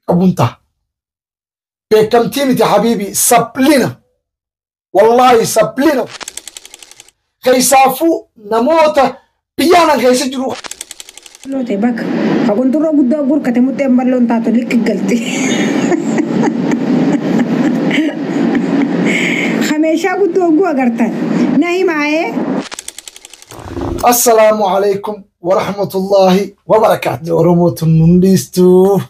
qabuun ta'a. Beekamtii miti habiibi, saplina. Wallaahi saplina. Keessaafuu namoota biyyaanan keessa jiru. Loote bakka ka qunxurroo guddaa gurkate muxxeen bal'oon taatu likki galti. Ka meeshaa guddoo oguu agartan na himaa'ee. Assalaamu alaikum warahmatullahi wabarakaatu. Oromoo tun nun dhiistu.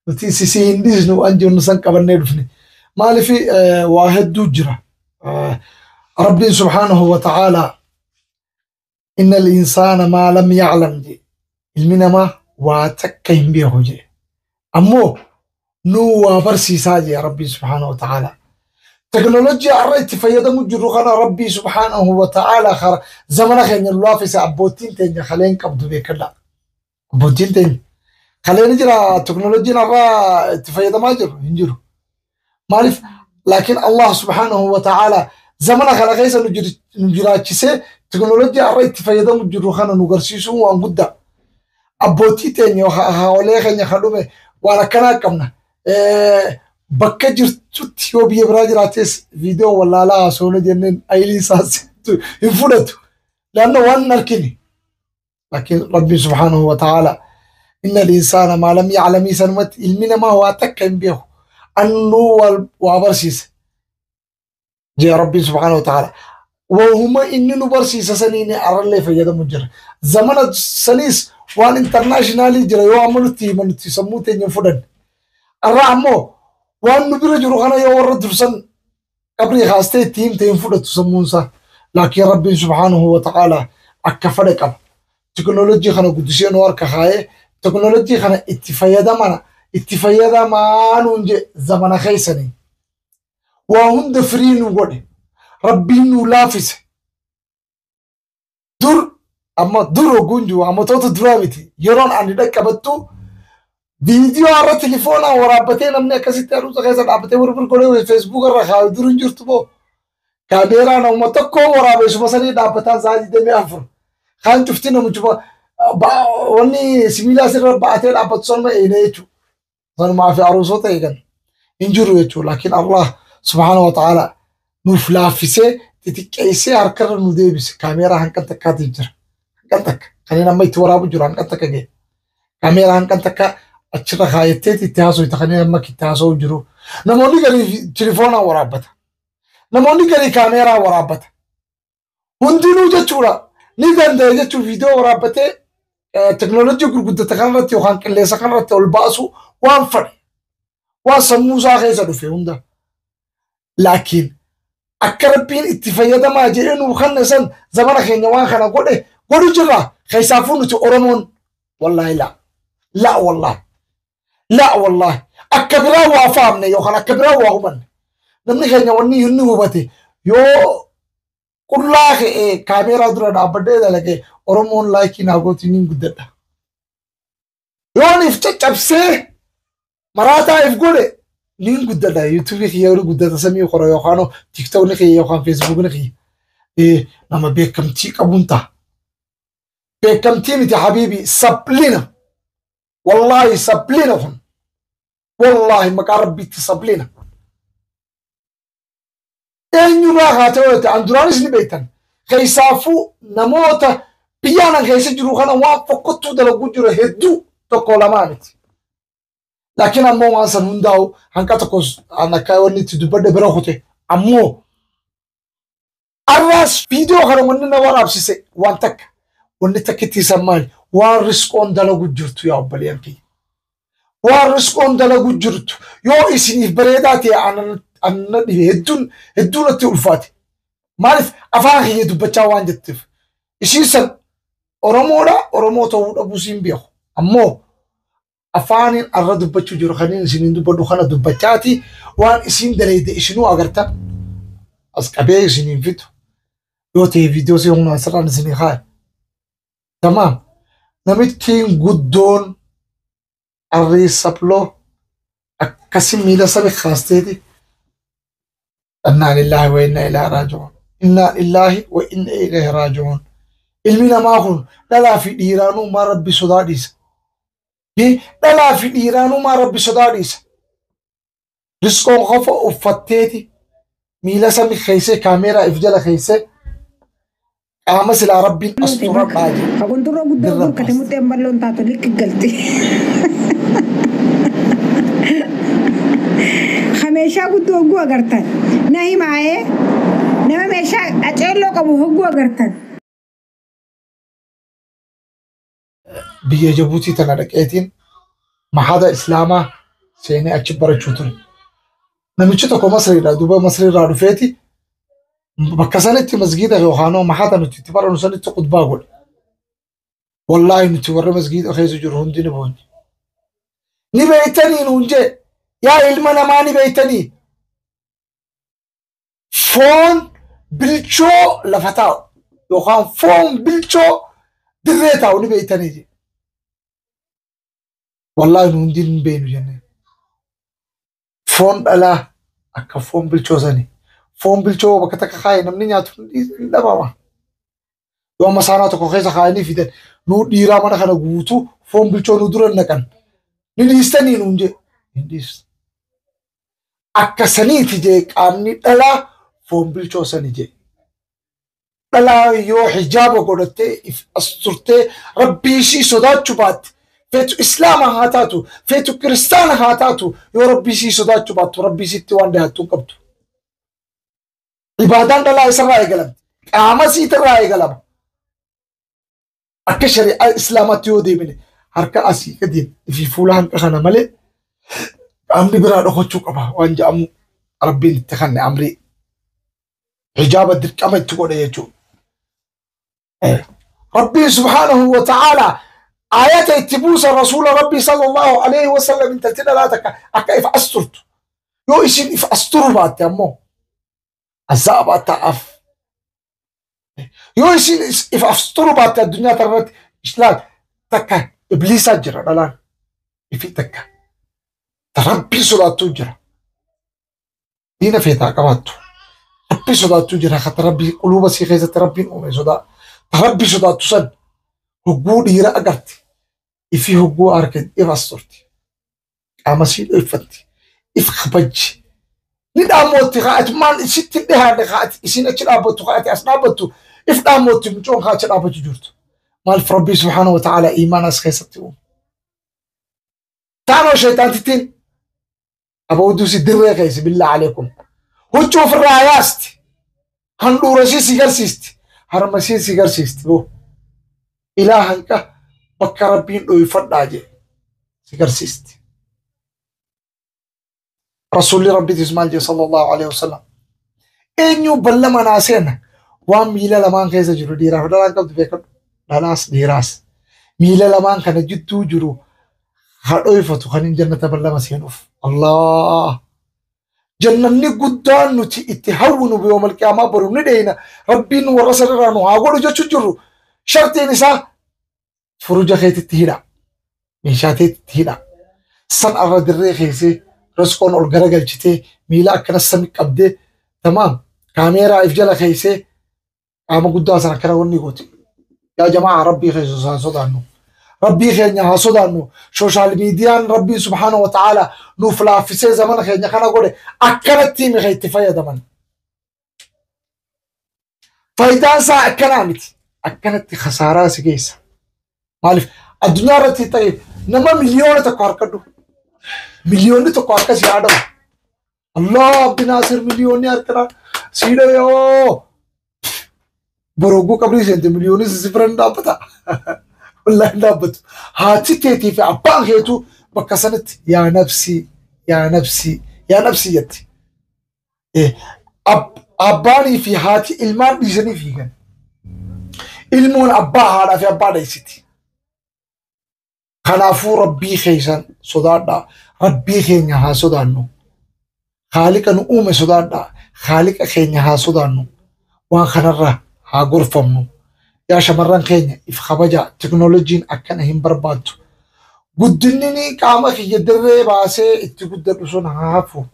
Nuti sisii hin dhiisnu waan jennu san qabannee dhufne. Maaliif waa hedduu jira. Rabbiin subhaanahu wa ta'aalaa inna al-insaana maa lam ya'lam jedhe. Ilmi namaa waa takka hin beeku jedhe. Ammoo nuu waa barsiisaa jedhe Rabbiin subhaanahu wa ta'aalaa. Teknoolojii har'a itti fayyadamu jirru kana Rabbii subhaanahu wa ta'aalaa kara zamana keenya nu laafise. Abboottiin teenya kaleen qabdu beekadha. Abboottiin teenya kaleen jira teknoolojiin har'a itti fayyadamaa jiru hin jiru. Maaliif laakiin Allah subhaanahu wa ta'aalaa zamana kana keessa nu jiraachisee teknoolojii har'a itti fayyadamu jirru kana nu garsiisuun waan guddaa. Abbootii teenya haawwalee keenya kan dhume waan akkanaa qabna. Bakka jirtutti yoo biyya biraa jiraates viidiyoo wallaalaa haasofna jenneen ayilii isaas hin fudhatu. Laanna waan hin argine. Laakiin Rabbiin subhaanahu wa ta'aalaa inna al-insaana maa lam ya'lamii sanumatti ilmi namaa waa takka hin beeku. Annuu waa barsiisa. Jee Rabbiin subhaanahu wa ta'aalaa. Wahuma inni nu barsiisa saniin arrallee fayyadamu jira. Zamana saniis waan intarnaashinaalii jira yoo amma nutti himan nuti sammuu teenya hin fudhanne. Arra ammoo waan nu bira jiru kana yoo warra dursan qabrii kaastee itti himte hin fudhatu sammuun isaa. Laakiin Rabbiin subhaanahu wa ta'aalaa akka fedhe qaba. Teknoolojii kana guddisee nu harka kaayee teknoolojii kana itti fayyadamana itti fayyadamaa nuun jedhe zamana keessanii. Waa hunda firii nu godhe. Rabbiin nu laafise. Dur amma dur ogguun jiru ammatoota duraa miti. Yeroon ani dhaqqabattu viidiyoo har'a telefoonaan waraabbatee namni akkasitti aruusa keessa dhaabbatee birbir godhee feesbuuk irra kaayu dur hin jirtu moo. Kaameeraa nama tokko waraabessuma sanii dhaabbataan sa'a 24. Kaan cufti namichuma wanni sibiilaa sirra ba'atee dhaabbatu sanuma eegna jechuudha. Sanumaa fi aruusota eegan hin jiru jechuudha. Laakiin Allah subhaanahu wa ta'ala nuuf laaffisee xixiqqeessee harkarra nu deebise. Kaameeraa hanqan takkaatiin jira. Hanqan takka. Kanneen amma itti waraabu jiru hanqan takka ga'e. Kaameeraa hanqan takka achirra kaayatteeti itti haasofta kanneen amma itti haasa'u jiru. Namoonni garii telefoonaan waraabbata. Namoonni garii kaameeraa waraabbata. Hundinuu jechuudha ni danda'e jechuun viidiyoo waraabbatee teknoolojii gurguddata kanarratti yookaan qilleensa kanarratti ol baasu waan fedhe. Waan sammuu isaa keessa dhufe hunda. Laakiin akka Rabbiin itti fayyadamaa jedhee nuu kanna san zamana keenya waan kana godhe godhu jirra. Keessaafuu nuti Oromoon wallaahi laa. Laa wallaahi. Laa wallaahi. Akka biraa waa faamne yookaan akka biraa waa hubanne. Namni keenya wanni inni hubate yoo qullaa ka'ee kaameeraa dura dhaabbadhee dalage Oromoon laayikii naa gootiin hin guddadha. Yoon if caccabsee maraataa if godhe niin guddadha. Yuutuubii kiyya yoo guddata samii qora yookaan tiiktookni kiyya yookaan feesbuukni kiyya nama beekamtii qabuun ta'a. Beekamtii miti habiibi, saplina. Wallaahi saplina kun. Wallaahi maqaa Rabbiitti saplina. Eenyurraa kaatee yoo ta'e an duraanis ni beektan. Keessaafuu namoota biyyaanan keessa jiru kana waan fokkottuu dalaguu jiru hedduu tokko lamaa miti. Laakiin ammoo waan san hundaa'u hanqa tokko an akka wanni itti dubbadhe bira kute ammoo arraas viidiyoo kana wanni na waraabsise waan takka. Wanni takkitti isan maali? Waan risqoon dalagu jirtu yaa obboleeyyan kiyya. Waan risqoon dalagu jirtu yoo isiniif bareedaa ta'e anna dhibe hedduun hedduu natti ulfaate. Maaliif afaan kiyya dubbachaa waan jetteef. Isiin san Oromoodha Oromoo ta'uu dhabuu siin beeku. Ammoo afaaniin arra dubbachuu jiru kanneen isiniin dubbadhu kana dubbachaati waan isiin dalayde isinuu agartan as qabee isiniin fidu. Yoo ta'e viidiyoo si humnaan sirraan isinii kaaya. Tamaam. Namittiin guddoon arrii saploo akkasi miila sami kaasteeti. Innaa lillaahi wa innaa ilaihi raaji'uun. Innaa lillaahi wa innaa ilaihi raaji'uun. Ilmi namaa kun dhalaa fi dhiiraanuu maa Rabbi sodaa dhiisa. Dhalaa fi dhiiraanumaa rabbi sodaa dhiisa. Risqoon qofa uffatteeti miila sami keeysee kaameeraa if jala keeysee qaama silaa rabbiin astura dhaaje. Hagunturroo guddaa Dirra gurkate baasti. Muxxeen bal'oon taatu likki galti. Ha meeshaa guddoo hogguu agartan. Na himaa'ee nama meeshaa qaceelloo qabu hogguu agartan. Biyya Jabuutii tana dhaqeetiin mahada Islaamaa seenee achi barachuu ture. Namichi tokko Masriidha. Duuba Masriirraa dhufeeti bakka sanitti masgiida yookaan mahada nuti itti barannu sanitti khutbaa godhe. Wallaahi nuti warra masgiida keessa jiru hundi ni boonye. Ni beeytanii nuun jee, yaa ilma namaa, ni beeytanii foon bilchoo lafa taa'u yookaan foon bilchoo dirree taa'u ni beeytanii jee. Wallaahi nu hundi hin beeynu jennee. Foon dhalaa akka foon bilchoo sani. Foon bilchoo bakka takka kaayee namni nyaatu hin dhabama. Yoo amma saanaa tokko keessa kaayanii fidan, nuu dhiiraa mana kana guutuu foon bilchoo nu dura naqan. Ni dhiistanii nuun jee. Hin dhiistu. Akka saniiti jee, qaamni dhalaa foon bilchoo sani jee. Dhalaa yoo hijaaba godhattee if as turtee rabbii ishii sodaachuu baatte, feetu islaama haa taatu, feetu kiristaana haa taatu, yoo rabbii ishii sodaachuu baattu rabbii isiitti waan dhiyaattuu hin qabdu. Ibaadaan dhalaa isarraa eegalamti. Qaama isiitirraa eegalama. Akka shari'aa islaamaatti yoo deemine harka asii gadiin fi fuula hanqa kana malee qaamni biraa dhokachuu qaba waan jedhamu rabbiin itti kanne amrii. Hijaaba dirqama itti godhe jechuudha. Rabbiin subhaanahu wa ta'ala ayata itti buusa rasuula rabbii sallallahu alaihi wasallam intalti dhalaa takka akka if asturtu. Yoo isin if asturu baatte ammoo azaabaa ta'aaf. Yoo isin if asturu baatte addunyaa tanarratti islaam takka ibliisaa jira, dhalaan ifi takka ta rabbii sodaattuu jira. Diina feetaa qabaattu. Rabbii sodaattuu jira, kata rabbii quluuba sii keessatti rabbiin uume sodaa. Ta rabbii sodaattu san hogguu dhiira agarti. Ifi hogguu arge if asturti. Qaama sii dhoyfatti. If kabajji. Ni dhaammootti kaa'ati maal sitti dhihaadhe kaa'ati isin achi dhaabbattu kaa'ati as dhaabbattu if dhaammootti mucoon kaa achi dhaabbachuu jirtu. Maaliif? Rabbii subhaanahu wa ta'ala iimaan as keessatti uume. Taanoo sheexaantittiin aboodduu si dirree keessa, billaa aleekum. Huccuu ofirraa yaasti. Handhuura ishii si garsiisti. Harma ishii si garsiisti. Boo. Ilaa hanqa bakka rabbiin dhoyfadhaa jee si garsiisti. Rasuulli rabbiitis maal jee sallallahu alaihi wasallam? Eenyu ballama naa seena waan miila lamaan keessa jiru? Dhiiraaf dhalaan qabdu beekadhu. Dhalaas dhiiraas. Miila lamaan kana jidduu jiru haa dhoyfatu kan hin jannata ballama seenuuf. Allah! Jannanni guddaan nuti itti hawwinu yoomal qiyaamaa boru ni dheeyna. Rabbiin warra sanirraa nu haa godhu jechuu jirru. Shartiin isaa furuja keetitti hidha. Meeshaa teetitti hidha. San arra dirree keessee rasqoon ol garagalchitee miila akkana sami qabdee, tamaam, kaameeraa if jala keessee qaama guddaa sana akkana wanni gooti. Yaa jamaa, rabbii keessa haa sodaannu. Rabbii keenya haa sodaannu. Social miidiyaan rabbiin subhaanahu wa ta'ala nuuf laaffisee zamana keenya kana godhe akkanatti himi itti fayyadaman. Faayidaan isaa akkanaa miti. Akkanatti khasaaraa si geessa. Maaliif? Addunyaa irratti ta'e nama 1,000,000 harkadhu. 1,000,000 harka si haa dha'u. Allah, Abdi Naasir miliyoonni harkana si dha'e yoo. Boroguu qabrii seente miliyoonni si bira hin dhaabbata. Wallaahi hin dhaabbatu. Haati teetii fi abbaan keetu bakka sanatti yaa nafsii, yaa nafsii, yaa nafsii jetti. Abbaanii fi haati ilmaan dhiisanii fiigan. Ilmoon abbaa, haadhaa fi abbaa dheessiti. Kanaafuu rabbii keessan sodaadhaa. Rabbii keenya haa sodaannu. Haaliqa nu uume sodaadhaa. Haaliqa keenya haa sodaannu. Waan kanarraa haa gorfamnu. Yaa shamarran keenya, if kabajaa. Teknooloojiin akkana hin barbaaddu. Guddinni qaama kiyya dirree baasee itti guddadhu sun haa hafu.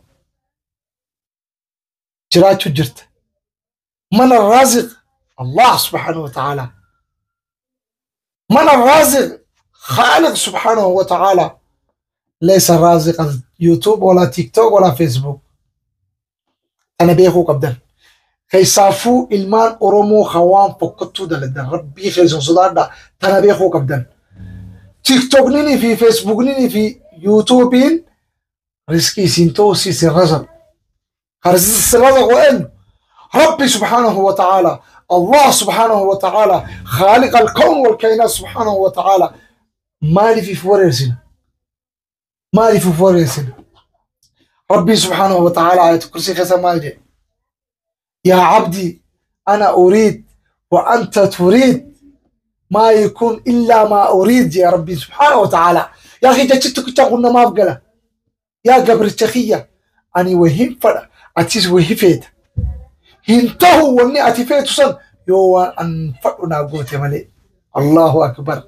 Jiraachuu jirta. Mana raaziq Allah subhaanahu wa ta'ala. Mana raaziq Khaaliq subhaanahu wa ta'ala laysa raaziqa YouTube wala TikTok wala Facebook. Tana beekuu qabdan. Keessaafuu ilmaan Oromoo hawaan fokkattuu daladan rabbii keessan sodaadhaa tana beekuu qabdan. TikTokninii fi Facebookninii fi YouTubein riskii isin ta'u isin razaqu. Isin razaqu eenyu? Rabbi subhaanahu wa ta'ala. Allah subhaanahu wa ta'ala. Khaaliqa al-kawn wal kainaat subhaanahu wa ta'ala. Maaliif if wareersina? Maaliif if wareersina? Rabbi subhaanahu wa ta'ala ayat kursii keessa maal jedhe? يا عبدي أنا أريد وأنت تريد ما يكون إلا ما أريد يا ربي سبحانه وتعالى. يا أخي جتشتك تقولنا ما أبقى يا قبر التخية أني وهم فلا أتيس وهفيت هنتهو واني أتفيت صن يو أن فأنا قوت مالي. الله أكبر.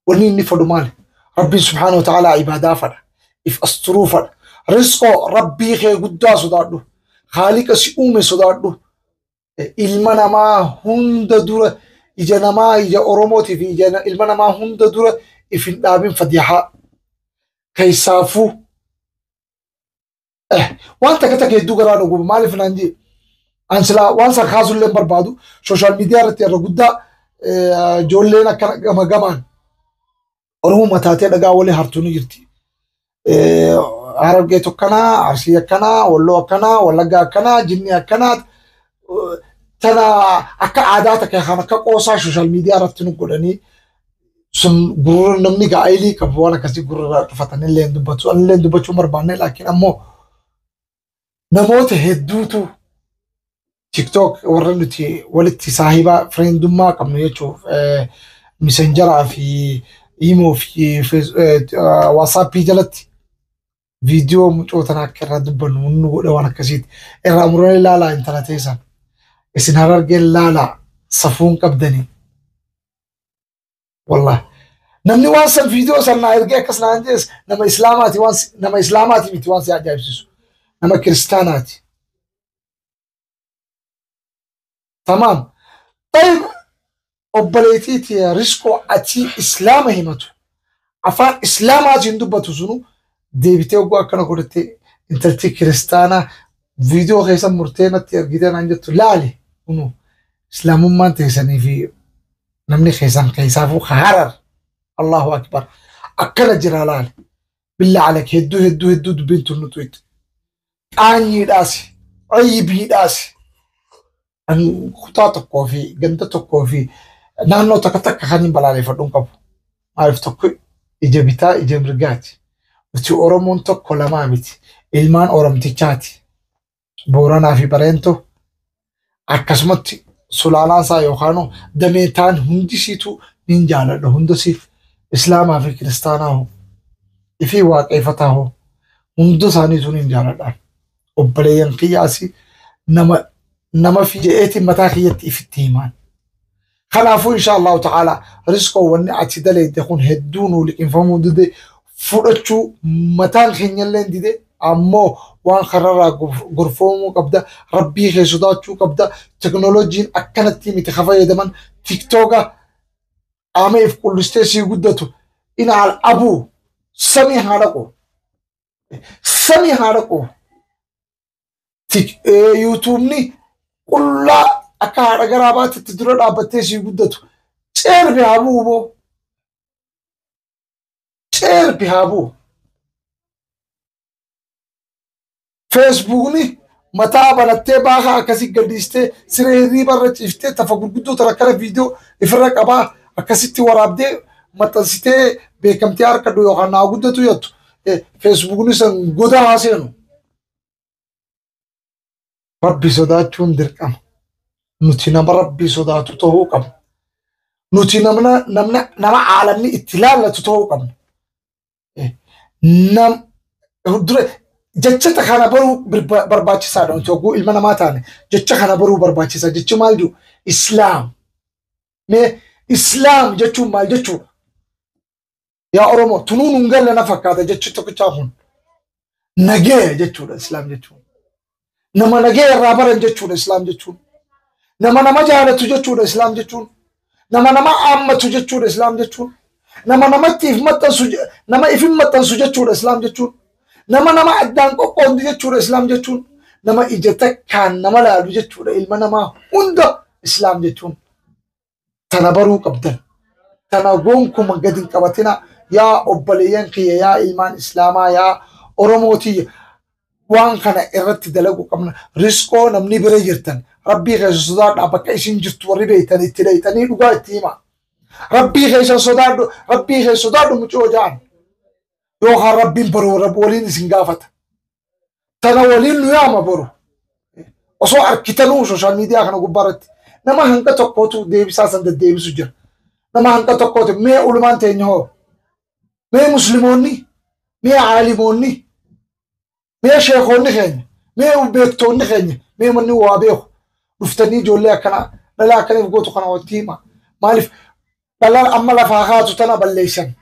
وني نفدو مالي ربي سبحانه وتعالى عبادة فلا إف أسترو فلا رزقه ربي خي قداس دارو خالق سيومي صدادو ilma namaa hunda dura ija namaa ija Oromootii fi ija ilma namaa hunda dura if hin dhaabin fadihaa keessaafuu waan takka takka hedduu garaa dhuguba maaliif naan jee an silaa waan san kaasullee hin barbaadu sooshaal miidiyaa irratti irra guddaa ijoolleen akkana gama gamaan Oromoo mataatee dhagaa walii hartuu ni jirti. Harargee tokkanaa, Arsii akkanaa, Walloo akkanaa, Wallaggaa akkanaa, Jinni akkanaa tana akka aadaa takka kan akka qoosaa sooshaal miidiyaa irratti nu godhanii sun gurra namni gaa'ilii qabu waan akkasii gurra irraa cufatan illee hin dubbatu. Ani illee hin dubbachuu hin barbaanne laakiin ammoo namoota hedduutu TikTok warra nuti walitti saahibaa fireendummaa qabnu jechuuf misenjaraa fi imoo fi waatsaappii jalatti viidiyoo mucoo tana akka irraa dubbannu nu godhe waan akkasiiti. Irraa muranii ilaalaa intala teessan. Isin Harargeen laalaa safuun qabdanii. Wallah. Namni waan san viidiyoo san naa ergee akkas naan jees nama islaamaati waan nama islaamaati miti waan si ajaa'ibsiisu. Nama kiristaanaati. Tamaam. Tayyib obboleettiiti riskoo ati islaama himatu. Afaan islaamaatiin dubbatu sunu deebitee oguu akkana godhattee intalti kiristaanaa viidiyoo keessa murtee natti ergitee naan jettu laali kunu islaamummaan teessanii fi namni keessan keessaafuu harar. Allahu akbar. Akkana jira laali. Billaa alak hedduu hedduu hedduu dubbiin tun nutu itti. Qaanyiidhaas ayyibiidhaas an kutaa tokkoo fi ganda tokkoo fi naannoo takka takka kan hin balaaleffadhu hin qabu. Maaliif tokko ija bitaa ija mirgaati. Nuti Oromoon tokko lamaa miti. Ilmaan Oromtichaati. Booranaa fi Bareentoo akkasumatti sulaalaan isaa yookaan dameetaan hundisiitu nin jaaladha. Hundasiif Islaamaa fi Kiristaanaa hoo ifii waaqeffataa hoo hunda isaaniitu nin jaaladha. Obboleeyyan kiyyaasi nama nama fi je'eetiin mataa kiyyatti ifitti himaan. Kanaafuu insha Allahu ta'ala riskoo wanni ati daleedde kun hedduu nuu liqinfamuu dide fudhachuu mataan keenyallee dide ammoo waan kararraa gorfoomuu qabda rabbii kee sodaachuu qabda teknooloojiin akkanatti miti ka fayyadaman tiktooka qaama if qullistee sii guddatu inaal abuu samii haa dhaqu samii haa dhaqu yuutuubni qullaa akka haadha garaa baatetti dura dhaabbattee sii guddatu ceerbi haa bu'u boo ceerbi haa bu'u. Feesbuukni mataa banattee baakaa akkasii gadhiistee siree hirriiba irra ciiftee tafa gurguddoo tana akkana viidiyoo ifirra qabaa akkasitti waraabdee maxxansitee beekamtee harka yookaan naa guddatu jettu feesbuukni san goda haa seenu. Rabbi sodaachuun dirqama. Nuti nama rabbi sodaatu ta'uu qabna. Nuti nama aalamni itti laallatu ta'uu qabna. Nam dura jecha kana baruu barbaachisaadha. Nuti hogguu ilma namaa taane jecha kana baruu barbaachisaa. Jechi maal jedhu? Islaam. Mee Islaam jechuun maal jechuudha? Yaa Oromoo tunuun hin galle na fakkaata jechi tokkichaa kun. Nagee jechuudha Islaam jechuun. Nama nagee irraa baran jechuudha Islaam jechuun. Nama nama jaalatu jechuudha Islaam jechuun. Nama nama aammatu jechuudha Islaam jechuun. Nama namatti if maxxansu, nama ifin maxxansu jechuudha Islaam jechuun. Nama nama addaan qoqqooddu jechuudha Islaam jechuun. Nama ija takkaan nama laalu jechuudha ilma namaa hunda Islaam jechuun. Tana baruu qabdan. Tana gonkuma gadi hin qabatina yaa obboleeyyan kiyya, yaa ilmaan Islaamaa, yaa Oromoo tiyya, waan kana irratti dalaguu qabna. Risqoo namni bira jirtan, Rabbii keessa sodaadhaa, bakka isin jirtu warri beektan itti dheeytanii dhugaa itti hima. Rabbii keessa sodaadhu, Rabbii keessa sodaadhu mucoo ja'an. Yookaan Rabbiin boru waliin isin gaafata. Tana waliin nu yaama boru. Osoo arkitanuu social media kana gubbaa irratti nama hanga tokkootu deebisaa san deddeebisu jira. Nama hanga tokkootu. Mee ulumaan teenya hoo? Mee musliimoonni? Mee aalimoonni? Mee sheekonni keenya? Mee beektoonni keenya? Mee manni waa beeku? Dhuftanii ijoollee akkana dhalaa akkaniif gootu kana walitti hima. Maaliif dhalaa amma lafaa kaatu tana balleessan?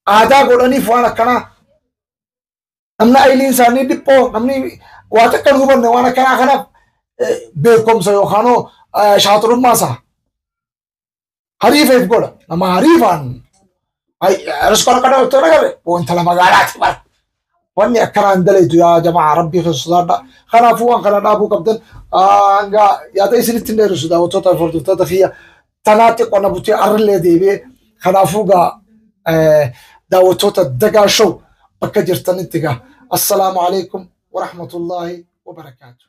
Aadaa godhaniif waan akkanaa. Namni ayiliin isaanii dhiphoo, namni waa takka hin hubanne waan akkanaa kanaaf beekumsa yookaan shaaxurummaa isaa hariifeef godha. Nama hariifaan riskoo akka dhalatu agarre wanta magaalaati bara. Wanni akkanaa hin dalaytu yaa jamaa, Rabbii keessa sodaadha. Kanaafuu waan kana dhaabuu qabdan. Hanga yaada isinitti hin dheeressu, daawwattoota fi hordoftoota kiyya, tanaatti qonna butee arrillee deebi'ee. Kanaafuu gaa daawwattoota Dagaa Show bakka jirtanitti gaa, assalaamu alaikum warahmatullaahi wabarakaatu.